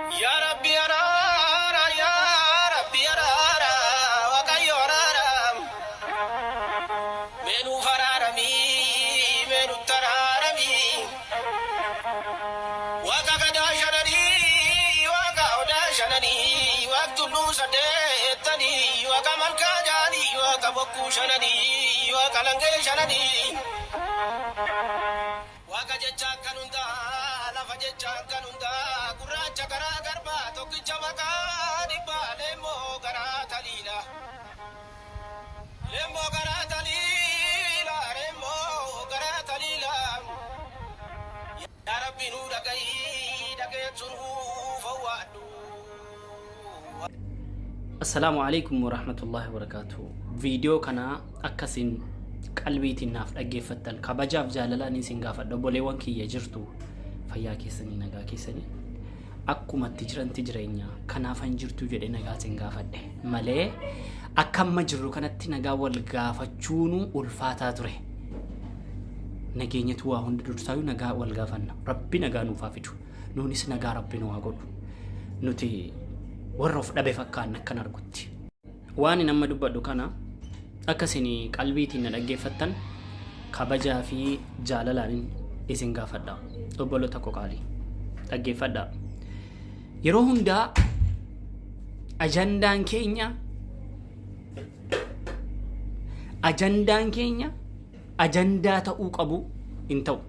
Yaa Rabbi araara, yaa Rabbi araara, Waaqayyo araara. Mee nuuf araarami, mee nutti araarami. Waaqa gadaa shananii, waaqa odaa shananii, waaq tulluu saddeettanii, waaqa malkaa jaanii, waaqa bokkuu shananii, waaqa langee shananii. Waaqa jecha akkan hundaa, lafa jecha akkan hundaa, gurraacha garaa garbaa, tokkicha maqaa dhibbaa, leemmoo garaa taliila. Leemmoo garaa taliila, leemmoo garaa taliila. Yaa Rabbi nuu dhagahi, dhageettu nuuf owwaadhu. Assalaamu alaikum warahmatullahi wabarakaatuh. Viidiyoo kana akkasiin qalbiitiin naaf dhaggeeffattan kabajaaf jaalalaan isin gaafadha. Obboleewwan kiyya jirtu fayyaa keessanii nagaa keessanii akkumatti jiranti jireenya kanaafan jirtu jedhe nagaa isin gaafadhe malee akka amma jirru kanatti nagaa wal gaafachuunu ulfaataa ture. Nageenyatu waa hunda dursaayu nagaa wal gaafanna. Rabbi nagaa nuuf haa fidu. Nuunis nagaa rabbi nu haa godhu. Nuti warra of dhabe fakkaanna akkan argutti. Waan inni amma dubbadhu kana akka isin qalbiitiin na dhaggeeffattan kabajaa fi jaalalaan isin gaafadha. Obboloota koo qaalii dhaggeeffadha. Yeroo hundaa ajandaan keenya ajandaan keenya ajandaa ta'uu qabu hin ta'u.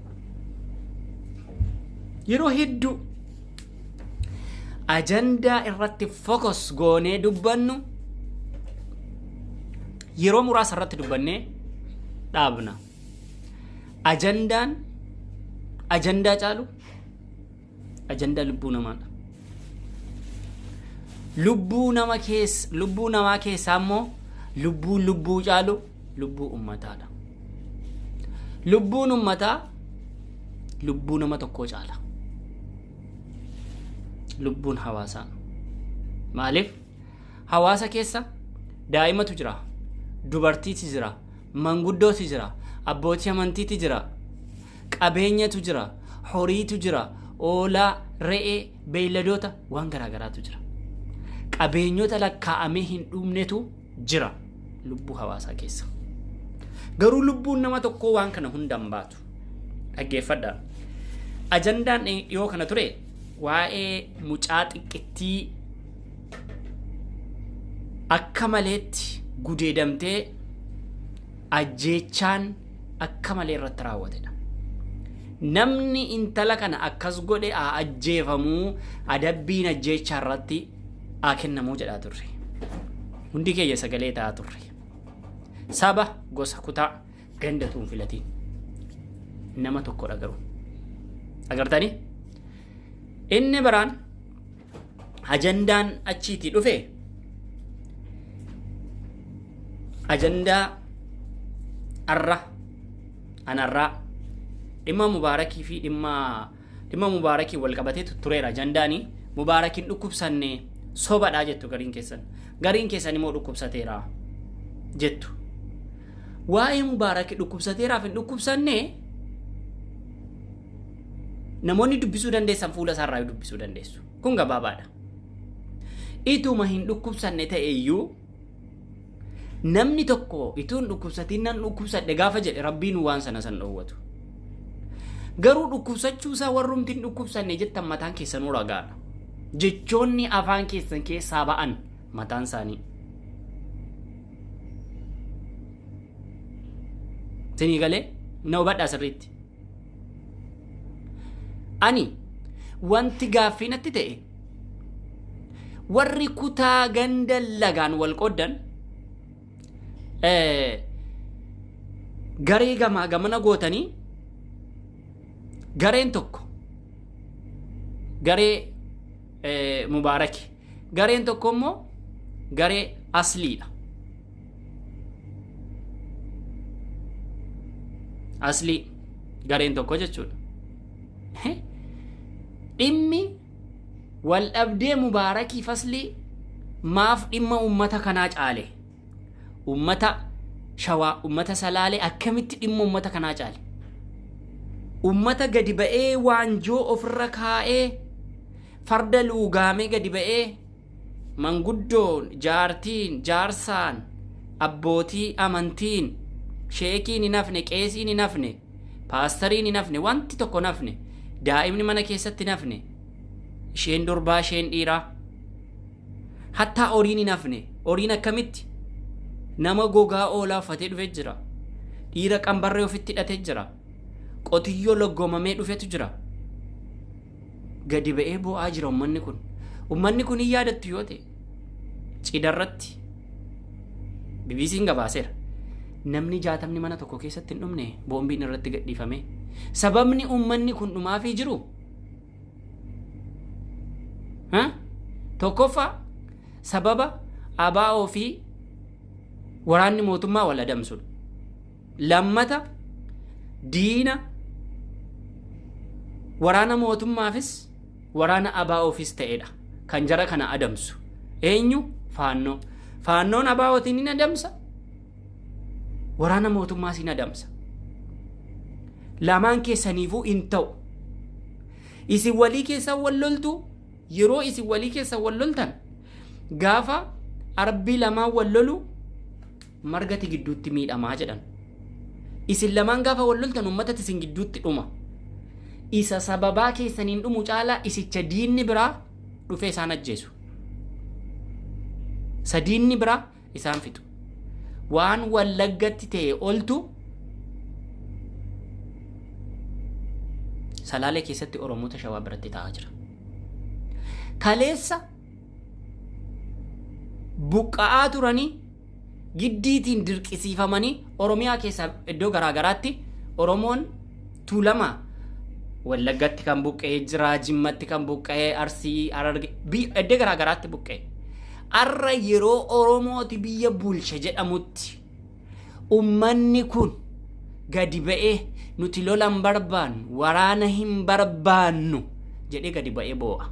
Yeroo hedduu ajandaa irratti focus goonee dubbannu yeroo muraasa irratti dubbannee dhaabna. Ajandaan ajandaa caalu ajandaa lubbuu namaadha. Lubbuu nama keessa lubbuu namaa keessaa immoo lubbuun lubbuu caalu lubbuu ummataadha. Lubbuun ummataa lubbuu nama tokkoo caala. Lubbuun hawaasaa. Maaliif? Hawaasa keessa daa'imatu jira, dubartiitu jira, manguddootu jira, abbootii amantiitu jira, qabeenyatu jira, horiitu jira, oolaa, re'ee, beeyladoota waan garaa garaatu jira. Qabeenyota lakkaa'amee hin dhumnetu jira lubbuu hawaasaa keessa. Garuu lubbuun nama tokkoo waan kana hunda hin baatu. Dhaggeeffadhaa. Ajandaan dhiyoo kana ture waa'ee mucaa xiqqittii akka maleetti gudeedamtee ajjeechaan akka malee irratti raawwatedha. Namni intala kana akkas godhe haa ajjeefamuu adabbiin ajjeechaa irratti haa kennamuu jedhaa turre. Hundi keenya sagalee ta'aa turre. Saba gosa kutaa ganda tuun filatiin. Nama tokkodha garuu. Agartanii? Inni biraan ajandaan achiitii dhufe ajandaa arra anarraa dhimma mubaarakii fi dhimma dhimma mubaarakii wal qabatee tureera ajandaani mubaarakiin dhukkubsanne sobadhaa jettu gariin keessan gariin keessan immoo dhukkubsateera jettu waa'ee mubaarakii dhukkubsateeraaf hin dhukkubsanne namoonni dubbisuu dandeessan fuula isaarraa dubbisuu dandeessu kun gabaabaadha ituma hin dhukkubsanne ta'e iyyuu namni tokko ituu hin dhukkubsatiin nan dhukkubsadhe gaafa jedhe rabbiin waan sana san dhoowwatu. Garuu dhukkubsachuu isaa warrumti hin dhukkubsanne jettan mataan keessanuu ragaadha. Jechoonni afaan keessan keessaa ba'an mataan isaanii. Sinii galee na hubadhaa sirriitti. Ani wanti gaaffii natti ta'e warri kutaa ganda lagaan wal qooddan garee gamaa gamana gootanii gareen tokko garee mubaaraki gareen tokko immoo garee asliidha. Aslii gareen tokko jechuudha. Dhimmi wal dhabdee mubaarakii faslii maaf dhimma uummata kanaa caale? Uummata shawaa, uummata salaalee akkamitti dhimma uummata kanaa caale? Uummata gadi ba'ee waanjoo ofirra kaa'ee Farda luugaamee gadi ba'ee manguddoon, jaartiin, jaarsaan, abbootii amantiin, sheekiin hin hafne, qeesiin hin hafne, paastariin hin hafne, wanti tokko hin hafne, daa'imni mana keessatti hin hafne, isheen durbaa, isheen dhiiraa, hattaa horiin hin hafne. Horiin akkamitti nama gogaa oolaa uffatee dhufee jira. Dhiira qambarree ofitti hidhatee jira. Qotiyyoo loggomamee dhufetu jira. Gadi ba'ee boo'aa jira uummanni kun. Uummanni kun hin yaadattu yoo ta'e cidarratti BBC'n gabaaseera. Namni 60ni mana tokko keessatti hin dhumne boombiin irratti gadhiifame. Sababni uummanni kun dhumaafii jiru tokkoffaa sababa ABO fi waraanni mootummaa wal adamsudha. Lammata diina waraana mootummaafis waraana ABOfis ta'edha kan jara kana adamsu. Eenyu? Faannoo. Faannoon ABOtiin hin adamsa. Waraana mootummaas hin adamsa. Lamaan keessaniifuu hin ta'u. Isin walii keessan wal loltu. Yeroo isin walii keessan wal loltan, gaafa arbii lamaan wal lolu margati gidduutti miidhamaa jedhan. Isin lamaan gaafa wal loltan uummatatti isin gidduutti dhuma. Isa sababaa keessaniin dhumu caalaa isicha diinni biraa dhufee isaan ajjeesu. Isa diinni biraa isaan fixu. Waan Wallaggatti ta'e oltu Salaalee keessatti Oromoota Shawaa biratti ta'aa jira. Kaleessa buqqa'aa turanii giddiitiin dirqisiifamanii Oromiyaa keessaa iddoo garaa garaatti Oromoon Tuulamaa Wallaggatti kan buqqa'ee jira, Jimmatti kan buqqa'ee, Arsii, Hararge, iddoo garaa garaatti buqqa'e. Arra yeroo Oromooti biyya bulcha jedhamutti ummanni kun gadi ba'ee nuti lola hin barbaannu, waraana hin barbaannu jedhee gadi ba'ee boo'a.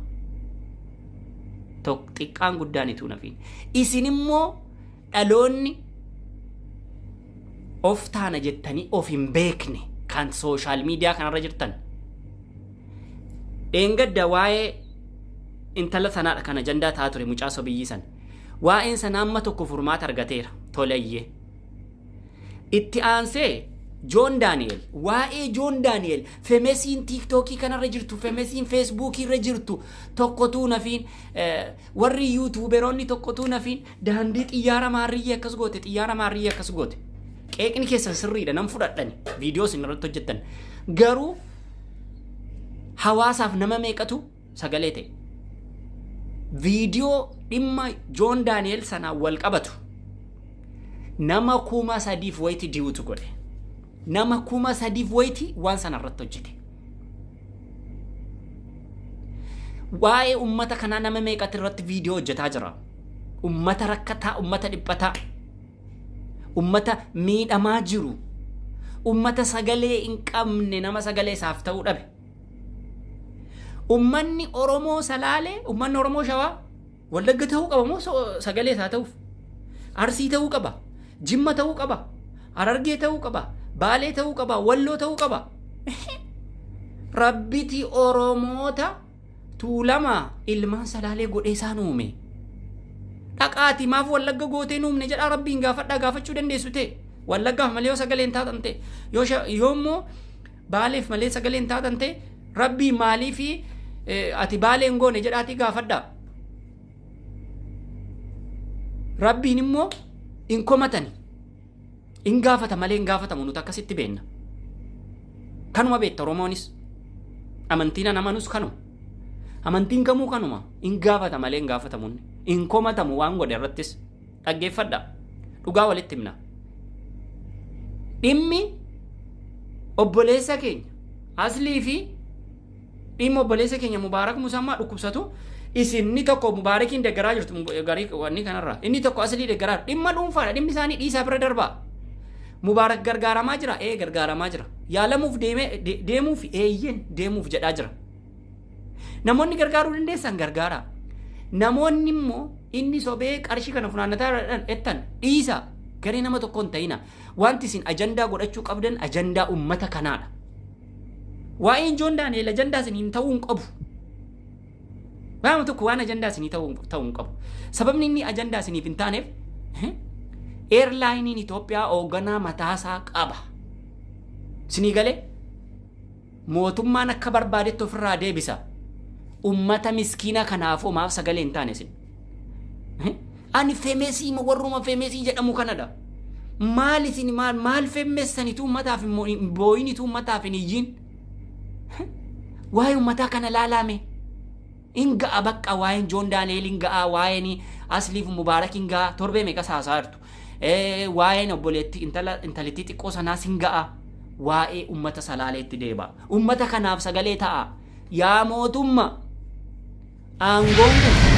Tok xiqqaan guddaan ituu nafiin. Isin immoo dhaloonni of taana jettanii of hin beekne kan sooshaal miidiyaa kanarra jirtan. Dheengadda waa'ee intala sanaadha kan ajandaa ta'aa ture, mucaa sobiyyii sana. Waa'een sanaa amma tokko furmaata argateera. Toleyyee. Itti aansee Joon Daani'el, waa'ee Joon Daani'el femesiin TikTokii kanarra jirtu, femesiin Facebookii irra jirtu tokkotuu nafiin, warri YouTuberoonni tokkotuu nafiin daandii xiyyaara maarriyyee akkas goote, xiyyaara maarriyyee akkas goote. Qeeqni keessan sirriidha, nan fudhadhani viidiyoo isin irratti hojjettan. Garuu hawaasaaf nama meeqatu sagalee ta'e? Viidiyoo dhimma Joon Daani'el sanaan wal qabatu nama 3000f wayitii di'uutu godhe. Nama 3000f wayitii waan sana irratti hojjete. Waa'ee ummata kanaa nama meeqatu irratti viidiyoo hojjetaa jira? Ummata rakkataa, ummata dhiphataa, ummata miidhamaa jiru, ummata sagalee hin qabne, nama sagalee isaaf ta'uu dhabe. Ummanni Oromoo Salaalee, ummanni Oromoo Shawaa, Wallagga ta'uu qaba moo sagalee isaa ta'uuf? Arsii ta'uu qaba, Jimma ta'uu qaba, Harargee ta'uu qaba, Baalee ta'uu qaba, Walloo ta'uu qaba. Rabbiti Oromoota Tuulamaa ilmaan Salaalee godhee isaan uume. Dhaqaati maaf Wallagga gootee nuumne jedhaa Rabbiin gaafadhaa, gaafachuu dandeessu ta'e. Wallaggaaf malee yoo sagalee hin taatan ta'e, yoo immoo Baaleef malee sagalee hin taatan ta'e, Rabbii maaliifi ati Baalee hin goone jedhaatii gaafadhaa. Rabbiin immoo hin komatani. Hin gaafata malee hin gaafatamu, nuti akkasitti beenna. Kanuma beekta Oromoonis. Amantiin an amanus kanuma. Amantiin kamuu kanuma. Hin gaafata malee hin gaafatamu. Hin komatamu waan godhe irrattis. Dhaggeeffadha. Dhugaa walitti himna. Dhimmi obboleessa keenya Aslii fi dhimma obboleessa keenya Mubaarak Musammaa dhukkubsatu, isin inni tokko Mubaarakiin deeggaraa jirtu garii wanni kanarraa, inni tokko Aslii deeggaraa. Dhimma dhuunfaadha dhimmi isaanii, dhiisaa bira darbaa. Mubaarak gargaaramaa jira, ee gargaaramaa jira. Yaalamuuf deemee deemuuf, eeyyen deemuuf jedhaa jira. Namoonni gargaaruu dandeessan gargaaraa. Namoonni immoo inni sobee qarshii kana funaannataa jettan dhiisaa. Garee nama tokko hin ta'ina. Wanti isin ajandaa godhachuu qabdan ajandaa uummata kanaadha. Waa'een Joon Daani'el ajandaa isin hin ta'uu hin qabu. Waan tokko waan ajandaa isinii ta'uu hin qabu. Sababni inni ajandaa isiniif hin taaneef, airlineiin Itoophiyaa hoogganaa mataasaa qaba. Isinii galee, mootummaan akka barbaadetti ofirraa deebisa. Ummata miskiina kanaafuu maaf sagalee hin taane isin? Ani famousii, warruma famousii jedhamu kanadha. Maal isin maal maal famousanitu ummataaf hin booyinitu, ummataaf hin iyyin? Waa'ee ummataa kana laalame. Hin ga'a bakka, waa'een Joon Daani'eel hin ga'a, waa'een Asliif Mubaarak hin ga'a, torbee meeqa haasaa jirtu. Waa'een obboleettii intala intalittii xiqqoo sanaas hin ga'a. Waa'ee ummata Salaaleetti deeba. Ummata kanaaf sagalee ta'a. Yaa mootummaa, aangoon kun